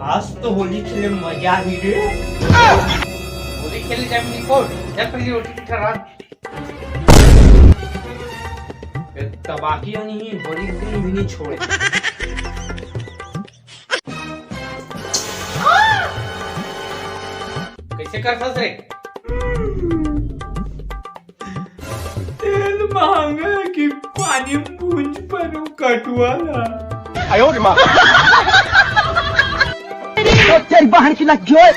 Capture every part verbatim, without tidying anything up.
आज तो होली खेले मजा ही रे। होली खेले जाए निकोल, जा पहले रोटी ठहरा। तबाकी नहीं, होली के दिन भी नहीं छोड़े। कैसे कर फंस रे? तेल महंगा कि पानी में भूंज परो कटुआ ला। आयो रे माँ। तो तेरी बहन की लग गई।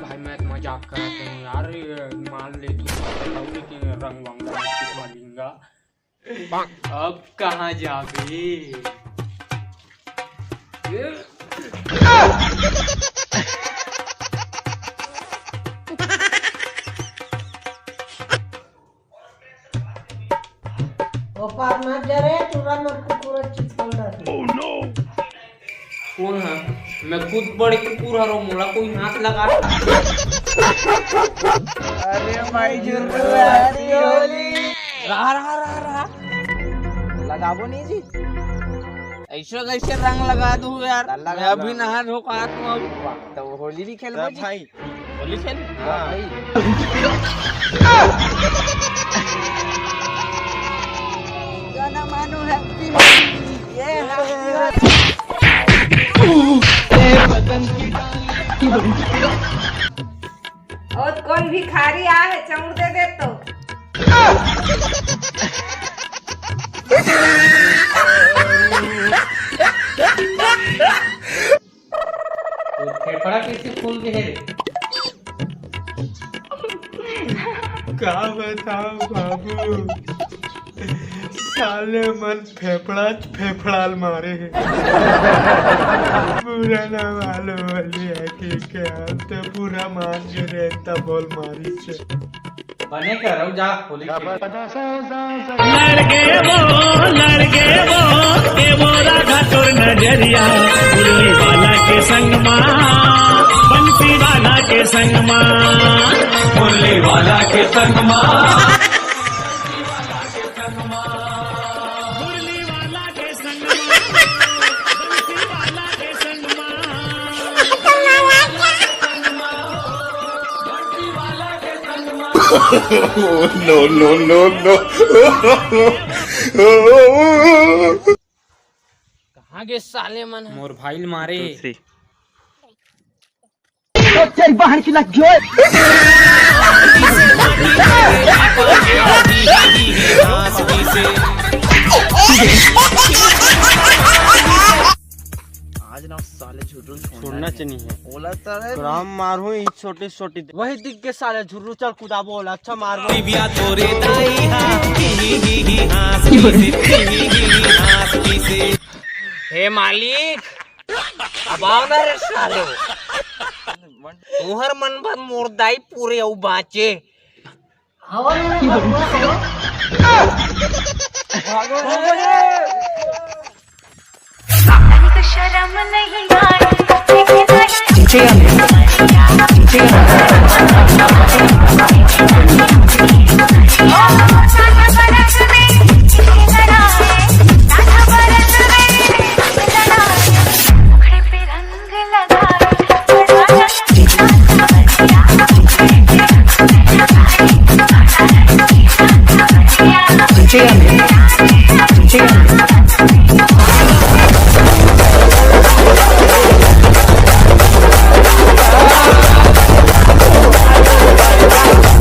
भाई, मैं तो मजाक कर रहा हूँ यार, ये मान ले तू, कि रंग वंग मालिंगा। अब कहाँ जाबे? ओ पार मत जा रे, टूरा मत कुकुर चिपकल रही। कौन है? मैं खुद बड़े कुकुर हरो, मोला कोई हाथ लगा। अरे भाई, झुर्रू, हैप्पी होली। रहा, रहा, रहा, रहा। लगाबो नहीं जी। ऐसे कैसे रंग लगा दूँ यार? मैं अभी नहा धो के आत हूँ। तो होली नहीं खेलबो जी भाई। होली खेल? हाँ। भाई। गाना मानो, हैप्पी होली। ये हैप्पी होली। और कोई भिखारी आ है, चौंड़ दे दे तो। फेफड़ा कैसे फूल गए रे? का बताओ बाबू, साले मन फेफड़ा फेफड़ाल मारे हैं। पूरा ना मालूम वाली है कि क्या, हम तो पूरा मान के रहता बोल मारी से। बने करो जा, होली खेले। लड़के वो, लड़के वो, के वो राधा तोर नजरिया, मुरली वाला के संग मा, बंसी वाला के संग मा, मुरली वाला के संग मा। No, no, no, no। कहाँ गे साले मन ह? मोर भाई ल मारे। तो तेरी बहन की लग गई। आज ना साले झुर्रू छोड़ना नहीं है। ओला तो है। ग्राम मारू ही छोटे छोटे। वही दिख के साले झुर्रू, चल कुदाबो ओला, अच्छा मारबो। टिबिया तोरे दाई हा, ही, ही, ही, हाँस की से, ही, ही, ही, हाँस की से। हे मालिक, अब आओ ना रे सालो। तुहर मन बर मोर दाई पूरे अउ बाँचे। शर्म नहीं आई।